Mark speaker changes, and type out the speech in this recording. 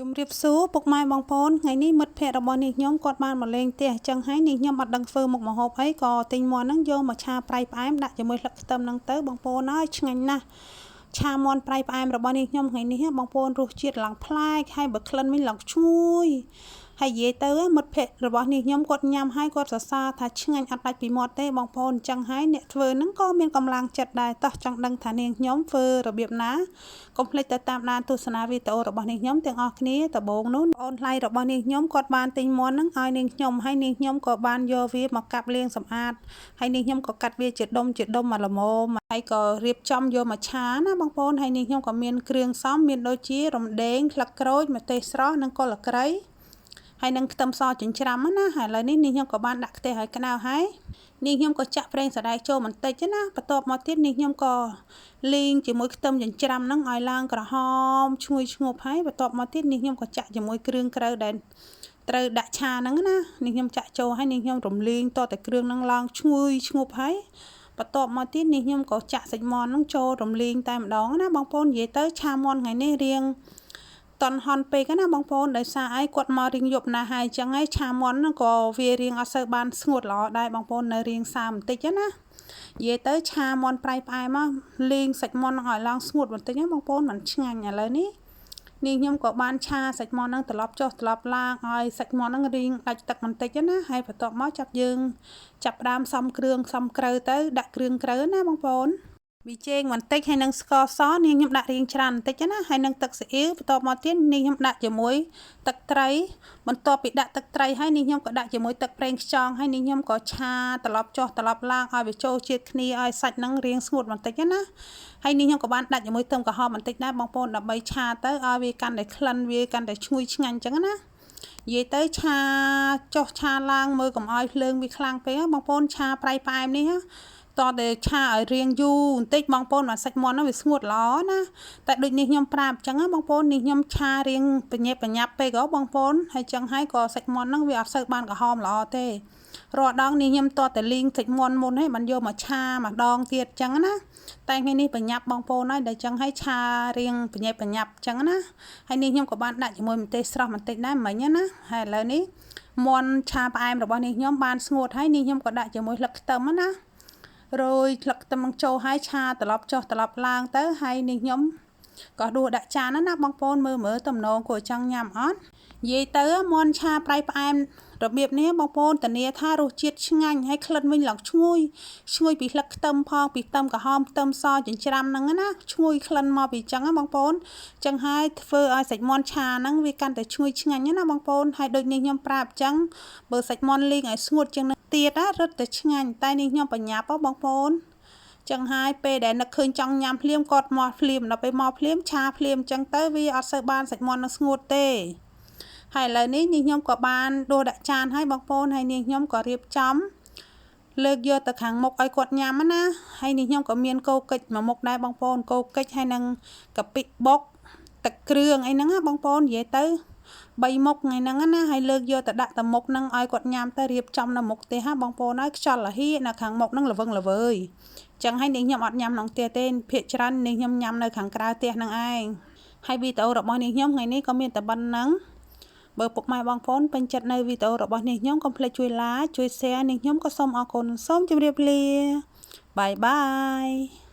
Speaker 1: ជំរាបសួរពុកម៉ែបងប្អូនថ្ងៃនេះមិត្តភ័ក្តិរបស់នាងខ្ញុំគាត់បានមកលេងផ្ទះអញ្ចឹងហើយនាងខ្ញុំអត់ដឹងធ្វើមុខម្ហូបអីក៏ទិញមាន់ហ្នឹងយកមកឆាប្រៃផ្អែមដាក់ជាមួយស្លឹកខ្ទឹមហ្នឹងទៅបងប្អូនអើយឆ្ងាញ់ណាស់ឆាមាន់ប្រៃផ្អែមរបស់នាងខ្ញុំថ្ងៃនេះបងប្អូនរសជាតិឡើងប្លែកហើយបើក្លិនវិញឡើងឈ្ងុយហើយនិយាយទៅមិត្តភ័ក្តិរបស់នាងខ្ញុំគាត់ញ៉ាំហើយគាត់សរសើរថាឆ្ងាញ់អត់ដាច់ពីមាត់ទេបងប្អូនអញ្ចឹងហើយអ្នកធ្វើហ្នឹងក៏មានកម្លាំងចិត្តដែរតោះចង់ដឹងថានាងខ្ញុំធ្វើរបៀបណាកុំភ្លេចទៅតាមដានទស្សនាវីដេអូរបស់នាងខ្ញុំទាំងអស់គ្នាដំបូងនោះអូនថ្លៃរបស់នាងខ្ញុំគាត់បានទិញមាន់ហ្នឹងឲ្យនាងខ្ញុំហើយនាងខ្ញុំក៏បានយកវាមកកាប់លាងសម្អាតហើយនាងខ្ញុំក៏កាត់វាជាដុំជាដុំមកល្មមហើយក៏រៀបចំយកមកឆាណាបងប្អូនហើយនាងខ្ញុំក៏មានគ្រឿងផ្សំមានដូចជារំដេងស្លឹកក្រូចម្ទេសស្រស់និងគល់ក្រីហើយនឹងខ្ទឹមសចិញ្ច្រាំណាហើយឥឡូវនេះនាងខ្ញុំក៏បានដាក់ខ្ទះឲ្យក្តៅហើយនាងខ្ញុំក៏ចាក់ប្រេងសណ្តែកចូលបន្តិចណាបន្ទាប់មកទៀតនាងខ្ញុំក៏លីងជាមួយខ្ទឹមចិញ្ច្រាំហ្នឹងឲ្យឡើងក្រហមឈ្ងុយឈ្ងប់ហើយបន្ទាប់មកទៀតនាងខ្ញុំក៏ចាក់ជាមួយគ្រឿងក្រៅដែលត្រូវដាក់ឆាហ្នឹងណានាងខ្ញុំចាក់ចូលហើយនាងខ្ញុំរំលីងតតែគ្រឿងហ្នឹងឡើងឈ្ងុយឈ្ងប់ហើយបន្ទាប់មកទៀតនេះខ្ញុំក៏ចាក់សាច់មាន់ហ្នឹងចូលរំលីងតែម្ដងណាបងប្អូននិយាយទៅឆាមាន់ថ្ងៃនេះរៀងតន់ហន់ពេកណាបងប្អូនដោយសារអីគាត់មករៀងយប់ណាស់ហើយអញ្ចឹងហើយឆាមាន់ហ្នឹងក៏វារៀងអត់សូវបានស្ងួតល្អដែរបងប្អូននៅរៀងសើមបន្តិចណានិយាយទៅឆាមាន់ប្រៃផ្អែមមកលីងសាច់មាន់ហ្នឹងឲ្យឡើងស្ងួតបន្តិចណាបងប្អូនមិនឆ្ងាញ់ឥឡូវនេះនាងខ្ញុំក៏បានឆាសាច់មាន់ហ្នឹងត្រឡប់ចុះត្រឡប់ឡើងឲ្យសាច់មាន់ហ្នឹងរៀងដាច់ទឹកបន្តិចណាហើយបន្ទាប់មកចាប់យើងចាប់ផ្ដើមផ្សំគ្រឿងផ្សំក្រៅទៅដាក់គ្រឿងក្រៅណាបងប្អូនប៊ីចេងបន្តិចហើយនឹងស្ករសនាងខ្ញុំដាក់រៀងច្រើនបន្តិចណាហើយនឹងទឹកស៊ីអ៊ីវបន្ទាប់មកទៀតនាងខ្ញុំដាក់ជាមួយទឹកត្រីបន្ទាប់ពីដាក់ទឹកត្រីហើយនាងខ្ញុំក៏ដាក់ជាមួយទឹកប្រេងខ្យងហើយនាងខ្ញុំក៏ឆាត្រឡប់ចុះត្រឡប់ឡើងឲ្យវាចូលជាតិគ្នាឲ្យសាច់ហ្នឹងរៀងស្ងួតបន្តិចណាហើយនាងខ្ញុំក៏បានដាក់ជាមួយខ្ទឹមក្រហមបន្តិចដែរបងប្អូនដើម្បីឆាទៅឲ្យវាកាន់តែក្លិនវាកាន់តែឈ្ងុយឆ្ងាញ់អញ្ចឹងណានិយាយទៅឆាចុះឆាឡើងមើលកុំឲ្យភ្លើងវាខ្លាំងពេកបងប្អូនឆាប្រៃផ្អែមនេះតតែឆាឲ្យរៀងយូរបន្តិចបងប្អូនមកសាច់មាន់ហ្នឹងវាស្ងួតល្អណាតែដូចនេះខ្ញុំប្រាប់អញ្ចឹងណាបងប្អូននេះខ្ញុំឆារៀងបញ្ញាប់បញ្ញាប់ពេកហ៎បងប្អូនហើយអញ្ចឹងហើយក៏សាច់មាន់ហ្នឹងវាអត់សូវបានក្រហមល្អទេរាល់ដងនេះខ្ញុំតតែលីងសាច់មាន់មុនហើយបានយកមកឆាម្ដងទៀតអញ្ចឹងណាតែថ្ងៃនេះបញ្ញាប់បងប្អូនហើយដែលអញ្ចឹងហើយឆារៀងបញ្ញាប់បញ្ញាប់អញ្ចឹងណាហើយនេះខ្ញុំក៏បានដាក់ជាមួយម្ទេសស្រស់បន្តិចដែរមិញណាហើយឥឡូវនេះមាន់ឆាផ្អែមរបស់នេះខ្ញុំបានស្ងួតហើយនេះខ្ញុំក៏ដាក់ជាមួយស្លឹកខ្ទឹមណារោយស្លឹកខ្ទឹមនឹងចូលហើយឆាត្រឡប់ចុះត្រឡប់ឡើងទៅហើយនេះខ្ញុំក៏ដួសដាក់ចានណាបងប្អូនមើលមើលទំនងគួរចង់ញ៉ាំអត់និយាយទៅមាន់ឆាប្រៃផ្អែមរបៀបនេះបងប្អូនធានាថារសជាតិឆ្ងាញ់ហើយក្លិនវិញឡើងឈ្ងុយឈ្ងុយពីស្លឹកខ្ទឹមផងពីខ្ទឹមក្រហមខ្ទឹមសចិញ្ច្រាំហ្នឹងណាឈ្ងុយក្លិនមកពីចឹងណាបងប្អូនចឹងហើយធ្វើឲ្យសាច់មាន់ឆាហ្នឹងវាកាន់តែឈ្ងុយឆ្ងាញ់ណាបងប្អូនហើយដូចនេះខ្ញុំប្រាប់ចឹងបើសាច់មាន់លីងឲ្យស្ងួតជាងនឹងទៀតណារឹតតែឆ្ងាញ់តែនេះខ្ញុំបញ្ញាប់បងប្អូនចឹងហើយពេលដែលនឹកឃើញចង់ញ៉ាំភ្លាមគាត់មកភ្លាមដល់ពេលមកភ្លាមឆាភ្លាមចឹងទៅវាអត់សូវបានសាច់មាន់នឹងស្ងួតទេហើយឥឡូវនេះនេះខ្ញុំក៏បានដួសដាក់ចានហើយបងប្អូនហើយនេះខ្ញុំក៏រៀបចំលើកយកទៅខាងមុខឲ្យគាត់ញ៉ាំណាហើយនេះខ្ញុំក៏មានគោកិចមួយមុខដែរបងប្អូនគោកិចហើយនឹងកាពិបុកទឹកគ្រឿងអីហ្នឹងណាបងប្អូននិយាយទៅ3មុខថ្ងៃហ្នឹងណាហើយលើកយកទៅដាក់ទៅមុខហ្នឹងឲ្យគាត់ញ៉ាំទៅរៀបចំនៅមុខទេហាបងប្អូនហើយខ្យល់លហៀនៅខាងមុខហ្នឹងល្វឹងល្វើយចឹងហើយនេះខ្ញុំអត់ញ៉ាំក្នុងផ្ទះទេភាគច្រើននេះខ្ញុំញ៉ាំនៅខាងក្រៅផ្ទះហ្នឹងឯងហើយវីដេអូរបស់នេះខ្ញុំថ្ងៃនេះក៏មានតែប៉ុណ្្នឹងបើពុកម៉ែបងប្អូនពេញចិត្តនៅវីដេអូរបស់នេះខ្ញុំកុំភ្លេចជួយ like ជួយ share នេះខ្ញុំក៏សូមអរគុណសូមជម្រាបលាបាយបាយ។